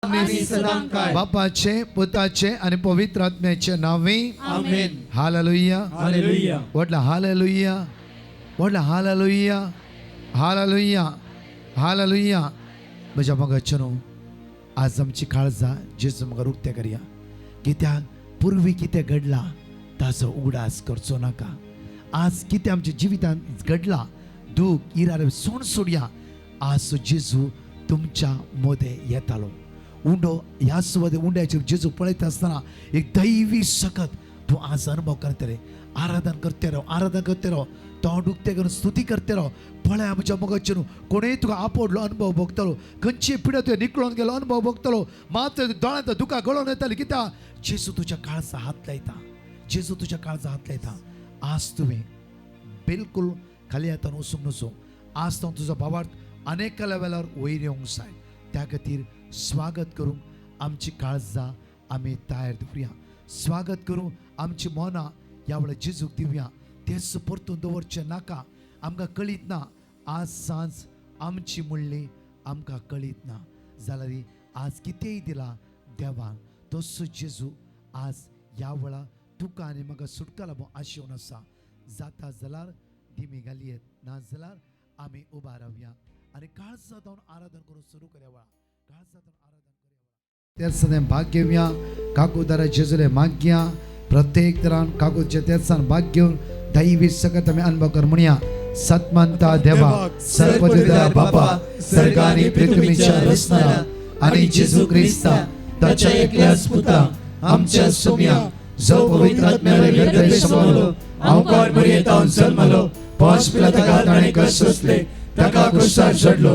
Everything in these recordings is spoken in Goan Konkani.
आनी सदांकाळ. बापाचे, पुताचे आनी पवित्र आत्म्याचे नांवे. आमेन. हालेलुया. हालेलुया. व्हडला हालेलुया, व्हडला हालेलुया, हालेलुया, हालेलुया. म्हज्या मोगाचें न्हू, आज आमची काळजां जेजू मुखार उक्तें करया. कित्याक पुर्वी कितें घडलां ताचो उगडास करचो नाका. आज कितें आमच्या जिवितांत घडलां दूख इरार सोड सोडया. आज जेजू तुमच्या मदें येतालो. उंडो ह्या सुवाते उंड्याचेर जेजू पळयता आसतना एक दैवी सकत तूं आज अनुभव करतले. आराधन करते राव, आराधन करते राव, तोंड उक्तें करून स्तुती करते राव. पळय आमच्या मोगाचेर कोणूय तुका आपोडलो अनुभव भोगतलो, खंयची पिड्या तुवें निकळोन गेलो अनुभव भोगतलो. मात दोळ्यांत दुकां गळोन येताली कित्याक जेजू तुज्या काळजा हात लायता, जेजू तुज्या काळजा हात लायता. आज तुवें बिलकुल खाली हातान वचूंक नजो. आज तो तुजो भावार्थ अनेक लेवलार वयर येवंक जाय. त्या खातीर स्वागत करूंक आमची काळजां आमी तयार दवरुया. स्वागत करूंक आमची मनां ह्या वेळार जेजूक दिवया. तेच परतून दवरचें नाका. आमकां कळीत ना आज सांज आमची म्हणली, आमकां कळीत ना. जाल्यार आज कितेंय दिलां देवान, तसो जेजू आज ह्या वेळार तुका आनी म्हाका सुटका लागून आशेवन आसा. जाता जाल्यार दिमी घालयेत, ना जाल्यार आमी उबा रावया आनी काळजा जावन आराधन करून सुरू करया वेळा. काळजा जावन आराधन करया. तेर्साने भाग घेवया. काकुदारा जेजूले मागया. प्रत्येक तरान काकूच्या तेर्सान भाग घेवन दैवी सकत आमी अनुभव कर. म्हणया, सतमंता देवा, सर्वदिदा बापा, सर्गानी पृथ्वीच्या रचणारा आणि जेजू ख्रिस्ता ताच्या एकल्याच पुता आमच्या सोम्या, जो पवित्र आत्म्याला गर्भे समावलो, अवकार मरियेतावन जल्मलो, पांच पिला ताणें कश्ट सोंसले, ताका क्रुसार चडलो,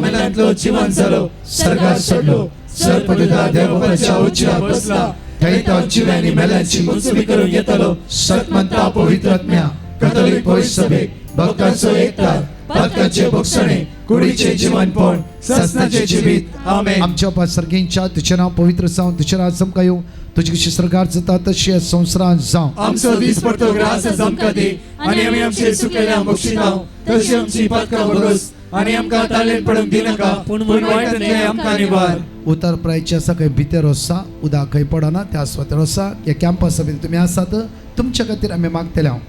मेल्यांतलो जिवन जालो, सर्गार चडलो, सर्पदिता देवबापाच्या उजव्या बसला, थंय तो जिव्यांनी मेल्यांची मुंचबी करूंक येतलो. सतमंता पवित्र आत्म्या, कथोलिक पवित्र सभेक, भक्तांचो एकतार, पातकांचे भोगसणे, कुडीचे जीवनपण, ससनाचे जिवीत. आमेन. आमच्या बापा सर्गींच्या, तुझें नांव पवित्र जावं, तुझें राज आमकां येवं, तुजी कशी सरकार जाता तशी ह्या संवसारांत जावं. आमचो दीस पडतो ग्रास आमकां दी आनी आमी आमचे सुकेल्या बक्षिताव तशी आमची पातकां भोगस आनी आमकां तालेन पडूंक दिनाका, पूण वायटांतलें आमकां निवार. उतर प्रायचे आसा खंय भितर आसा, उदक खंय पडना त्या सुवातेर आसा. ह्या कॅम्पसा भितर तुमी आसात, तुमच्या खातीर आमी मागतले. हांव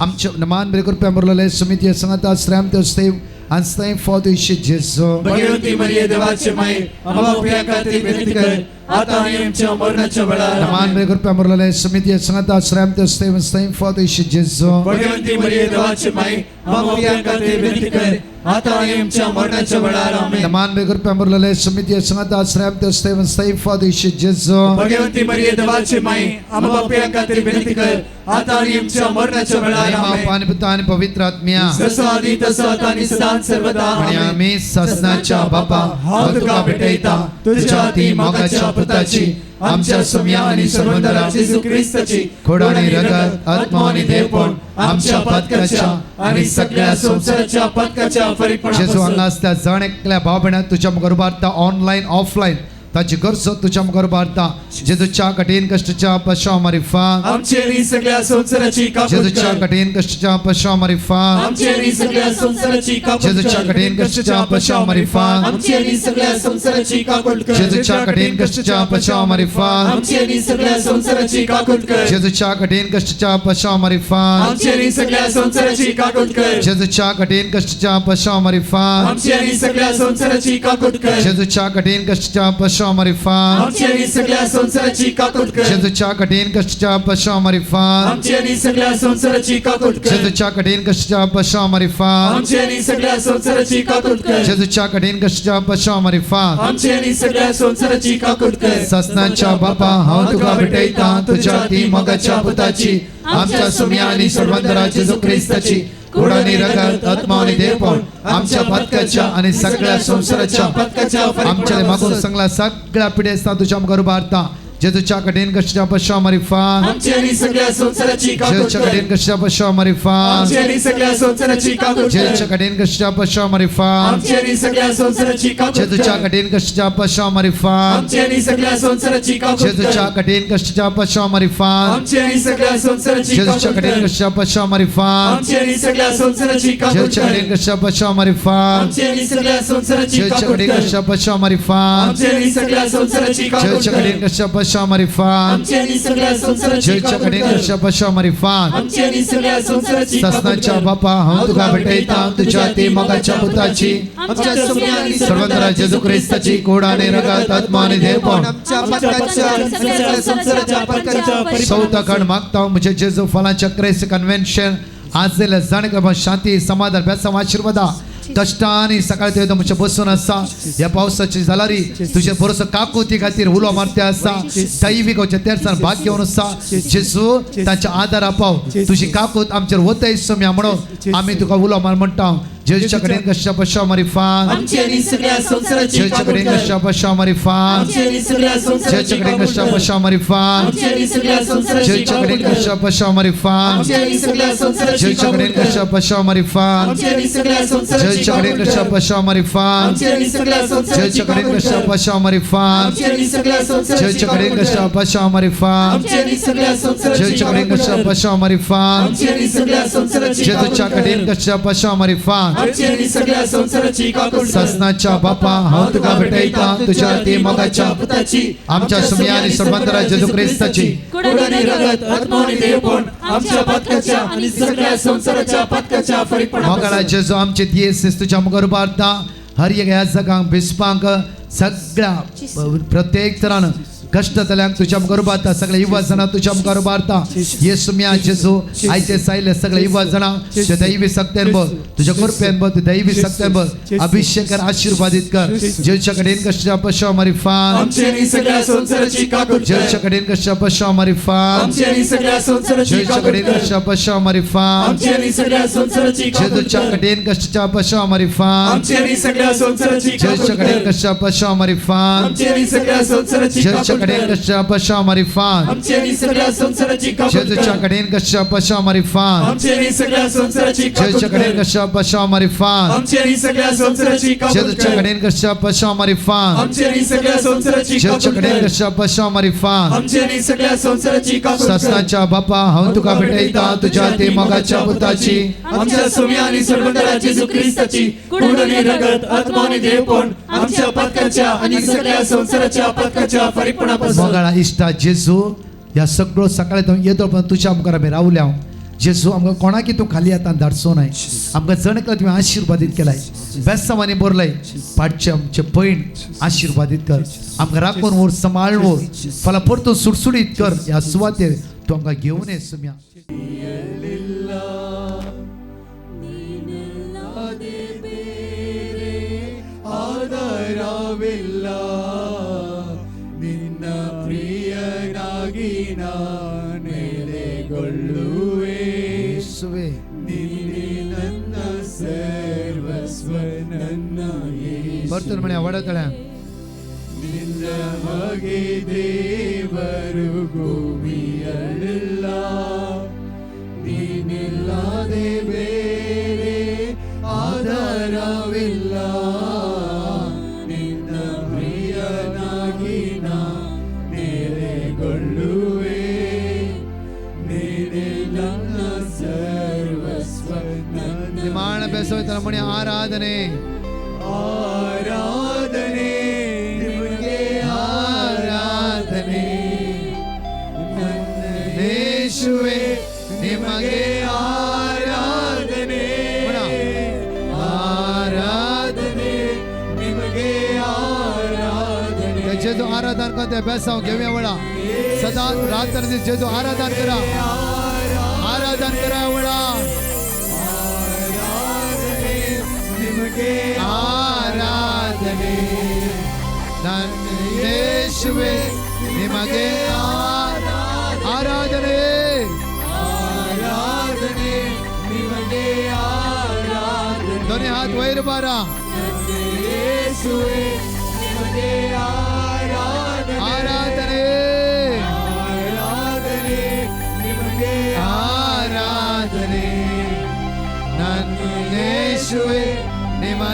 आमचे मान बरे कृपया मुरलेले समिती सांगता श्रम देव आनी फॉद जेजू. भगवती मरिये देवाचे माई, आम्हा पाप्यां खातीर विनंती कर, आता आनी आमच्या मरणाच्या वेळार. मान बरे कृपया मुरलेले समिती सांगता श्रम देव आनी फॉद जेजू. भगवती मरिये देवाचे माई, आम्हा पाप्यां खातीर विनंती कर, आता आनी आमच्या मरणाच्या वेळार. आमेन. मान बरे कृपया मुरलेले समिती सांगता श्रम देव आनी फॉद जेजू. भगवती मरिये देवाचे माई, आम्हा पाप्यां खातीर विनंती कर, आता आनी आमच्या मरणाच्या वेळार. आमेन. पाणी पुता आणि पवित्र आत्म्या. जसो आदी तसो आता आनी सदांच सर्वदा. आणि आमेन. आम्ही ससनाच्या बापा, हांव तुका भेटयता तुझ्या अति मोगाच्या पुताची, आमच्या सुम्या आणि सर्वंदरा जेजू ख्रिस्ताची खोड आणि रगत, आत्मा आणि देवपण, आमच्या पातकाच्या आणि सगळ्या संसाराच्या पातकाच्या जेजू फरीकपणापासून. हांगा आसता जण एकल्या भाव भयणाक तुझ्या मुखार उबारता. ऑनलायन ऑफलायन ताची गरजो तुझ्या मुखार उबारता. जेजूच्या कठीण कश्टच्या पशा मारिफा आमची आणि सगळ्या संसाराची काकूत जेजूच्या कर. कठीण कश्टच्या पशा मारिफा आमची आणि सगळ्या संसाराची काकूत जेजूच्या कर. कठीण कश्टच्या पशा मारिफा आमची आणि सगळ्या संसाराची काकूत कर. जेजूच्या कठीण कश्टच्या पशा मारिफा आमची आणि सगळ्या संसाराची काकूत कर. जेजूच्या कठीण कश्टच्या पशा मारिफा आमची आणि सगळ्या संसाराची काकूत कर. जेजूच्या कठीण कश्टच्या पशा मारिफा आमची आणि सगळ्या संसाराची काकूत कर. जेजूच्या कठीण कश्टच्या पशा मारिफा आमची आणि सगळ्या संसाराची काकूत कर. जेजूच्या कठीण कश्टच्या पशा मारिफा आमची आणि सगळ्या संसाराची काकूत कर. जेजूच्या कठीण कश्टच्या पशा मारिफा आमची आणि सगळ्या संसाराची काकूत कर. जेजूच्या कठीण कश्टच्या पशा मारिफा आमची आणि सगळ्या संसाराची काकूत कर. ससनाच्या बापा, हांव तुका भेटयता तुझ्या ती मोगाच्या पुताची, आमच्या सुम्या आणि सर्वंतरा जेजू ख्रिस्ताची गोड आणि रगत, आत्मा आणि देवपण, आमच्या पातकाच्या आणि सगळ्या संसाराच्या पातकाच्या आमच्या मागून सांगला सगळ्या पिढ्या तुझ्या मुखार उबारता. जेजूच्या कठीण कश्टा पश्चा मारिफात आमची आनी सगळ्या संवसाराची काकूट जेजूच्या कर. कठीण कश्टा पश्चा मारिफात आमची आनी सगळ्या संवसाराची काकूट कर. जेजूच्या कठीण कश्टा पश्चा मारिफात आमची आनी सगळ्या संवसाराची काकूट जेजूच्या कर. कठीण कश्टा पश्चा मारिफात आमची आनी सगळ्या संवसाराची काकूट जेजूच्या कर. कठीण कश्टा पश्चा मारिफात आमची आनी सगळ्या संवसाराची जेजूच्या काकूट कठीण कर. कश्टा पश्चा मारिफात आमची आनी सगळ्या संवसाराची काकूट जेजूच्या कर. कठीण कश्टा पश्चा मारिफात आमची आनी सगळ्या संवसाराची जेजूच्या काकूट कठीण कर. कश्टा पश्चा मारिफात आमची आनी सगळ्या संवसाराची काकूट जेजूच्या कर. कठीण कश्टा पश्चा मारिफात आमची आनी सगळ्या संवसाराची जेजूच्या काकूट कठीण कर. कश्टा पश्चा मारिफात आमची आनी सगळ्या संवसाराची काकूट ससनाच्या कर. बापा हांव तुका भेटयता तुझ्या ती मोगाच्या पुताची आमच्या सोम्या आनी सर्वंतरा जेजू क्रिस्ताची कोड आणि रगत आत्मा आणि देवपण आमच्या पातकाच्या आणि सगळ्या संवसाराच्या पातकाच्या सौतकण मागता म्हजे जेजू फलाच्या क्रेस कन्व्हेन्शन आज जाणें शांती समाधान बेसांव आशिर्वादा कश्टांनी सकाळी ते म्हजे बसून आसा ह्या पावसाची जालारी तुझे बरोसो काकुती खातीर उलो मारते आसा दैवीक तेरसान भाग घेवन आसा जेजू तांच्या आदारा पाव तुजी काकूत आमचेर वतय सोम्या म्हणून आमी तुका उलो मार म्हणटा जेजूच्या कडेन कश्टा पश्चा मारिफात आमची आनी सगळ्या संवसाराची जेजूच्या काकूट कडेन कर. कश्टा पश्चा मारिफात आमची आनी सगळ्या संवसाराची जेजूच्या कडेन काकूट कश्टा कर. पश्चा मारिफात आमची आनी सगळ्या संवसाराची जेजूच्या काकूट कडेन कर. कश्टा पश्चा मारिफात आमची आनी सगळ्या संवसाराची जेजूच्या काकूट कडेन कर. कश्टा पश्चा मारिफात आमची आनी सगळ्या संवसाराची जेजूच्या कडेन काकूट कश्टा कर. पश्चा मारिफात आमची आनी सगळ्या संवसाराची जेजूच्या कडेन काकूट कश्टा कर. पश्चा मारिफात आमची आनी सगळ्या संवसाराची जेजूच्या कडेन काकूट कश्टा कर. पश्चा मारिफात आमची आनी सगळ्या संवसाराची जेजूच्या कडेन काकूट कश्टा कर. पश्चा मारिफात आमची आनी सगळ्या संवसाराची जेजूच्या काकूट कडेन कर. कश्टा पश्चा मारिफात आमची आनी सगळ्या संवसाराची काकूट कर. ससनाच्या बापा हांव तुका भेटयता तुझ्या ती मोगाच्या पुताची आमच्या सुम्या आणि सर्वांतरा जेजू क्रिस्ताची कोड आणि रगत आत्मा आणि देवपण आमच्या पातकाच्या आणि सगळ्या संवसाराच्या पातकाच्या मोगाळा जेजू आमचे दियेस तुझ्या मुखार उबारता हर एक ह्या जगांक बिस्पांक सगळ्या प्रत्येक तरान कश्ट जाल्यांक तुझ्या मुखार उबारता सगळे युवा जाणां तुझ्या मुखार उबारता येसू म्या जेजू आयचे सायले सगळे युवा जाणां तुझ्या दैवी सक्त्यान बघ तुझ्या कृपेन बघ दैवी सक्त्यान बघ अभिषेक कर आशीर्वादित कर जेजूच्या कडेन कश्टा पश्चा मारिफात आमची आनी सगळ्या संवसाराची काकूट कर. जेजूच्या कडेन कश्टा पश्चा मारिफात आमची आनी सगळ्या संवसाराची जेजूच्या काकूट कडेन कर. कश्टा पश्चा मारिफात आमची आनी सगळ्या संवसाराची काकूट जेजूच्या कर. कडेन कश्टा पश्चा मारिफात आमची आनी सगळ्या संवसाराची काकूट जेजूच्या कडेन कर. कश्टा पश्चा मारिफात आमची आनी सगळ्या संवसाराची जेजूच्या काकूट कडेन कर. कश्टा पश्चा मारिफात आमची आनी सगळ्या संवसाराची काकूट जेजूच्या कर. कडेन कश्टा पश्चा मारिफात आमची आनी सगळ्या संवसाराची काकूट जेजूच्या कडेन कर. कश्टा पश्चा मारिफात आमची आनी सगळ्या संवसाराची काकूट जेजूच्या कर. कडेन कश्टा पश्चा मारिफात आमची आनी सगळ्या संवसाराची जेजूच्या काकूट कडेन कर. कश्टा पश्चा मारिफात आमची आनी सगळ्या संवसाराची काकूट कर. ससनाच्या बापा हांव तुका भेटयता तुझ्या ती मोगाच्या पुताची आमच्या सोम्या आणि सर्वंतरा जेजू क्रिस्ताची कोड आणि रगत आत्मा आणि देवपण आमच्या पातकाच्या आणि सगळ्या संवसाराच्या पातकाच्या फारीकपणापासून मोगाळा इश्टा जेजू ह्या सगळो सकाळी तो येतो पण तुझ्या मुखार आमी रावल्या जेजू आमकां कोणाकी तूं खाली हातान धाडचो नाय आमकां जण एकल्या तुवें आशिर्वादीत केलाय बेसांवांनी भरलाय पाटचे आमचे पयण आशिर्वादीत कर आमकां राखून व्हर सांबाळून व्हर फाल्यां परतून सुडसुडीत कर ह्या सुवातेर तूं आमकां घेवन ये सुम्या. ಆಧಾರವಿಲ್ಲ ನಿನ್ನ ಪ್ರಿಯನಾಗಿ ನೆಲೆಗೊಳ್ಳುವೆ ಯೇಸುವೇ ನೀನೇ ನನ್ನ ಸರ್ವಸ್ವ ನನ್ನ ಯೇಸು. परतून म्हणे आवडतल्या ನಿನ್ನ ಹಾಗೆ ದೇವರು ಭೂಮಿಯಲ್ಲಿಲ್ಲ ನೀನಿಲ್ಲದೆ ಬೇರೆ ಆಧಾರವಿಲ್ಲ ನಿನ್ನ ಪ್ರಿಯನಾಗಿ ನಾ ನೆಲೆಗೊಳ್ಳುವೆ ನೀನೇ ನನ್ನ ಸರ್ವಸ್ವ ನನ್ನ ನಿಮಾಣ ಬೆಸೋಯ್ತಾನ ಮಣಿ ಆರಾಧನೆ ಆರಾಧನೆ ನಿಮಗೆ ಆರಾಧನೆ ನನ್ನ ಯೇಸುವೆ ನಿಮಗೆ ಆರಾಧನೆ ಆರಾಧನೆ ನಿಮಗೆ ಆರಾಧನೆ जेजू आराधन करते बेसाव घेऊया वळा सदा रात्र दीस जेजू आराधन करा आराधन करा वळा ಆರಾಧನೆ ನಿಮಗೆ ಆರಾಧನೆ ನನ್ನ ಯೇಸುವೆ ನಿಮಗೆ ಆರಾಧನೆ ಆರಾಧನೆ ನಿಮಗೆ ಆರಾಧನೆ दोन्ही हात वयर बारा ನನ್ನ ಯೇಸುವೆ ನಿಮಗೆ ಆರಾಧನೆ ಆರಾಧನೆ.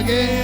लागे।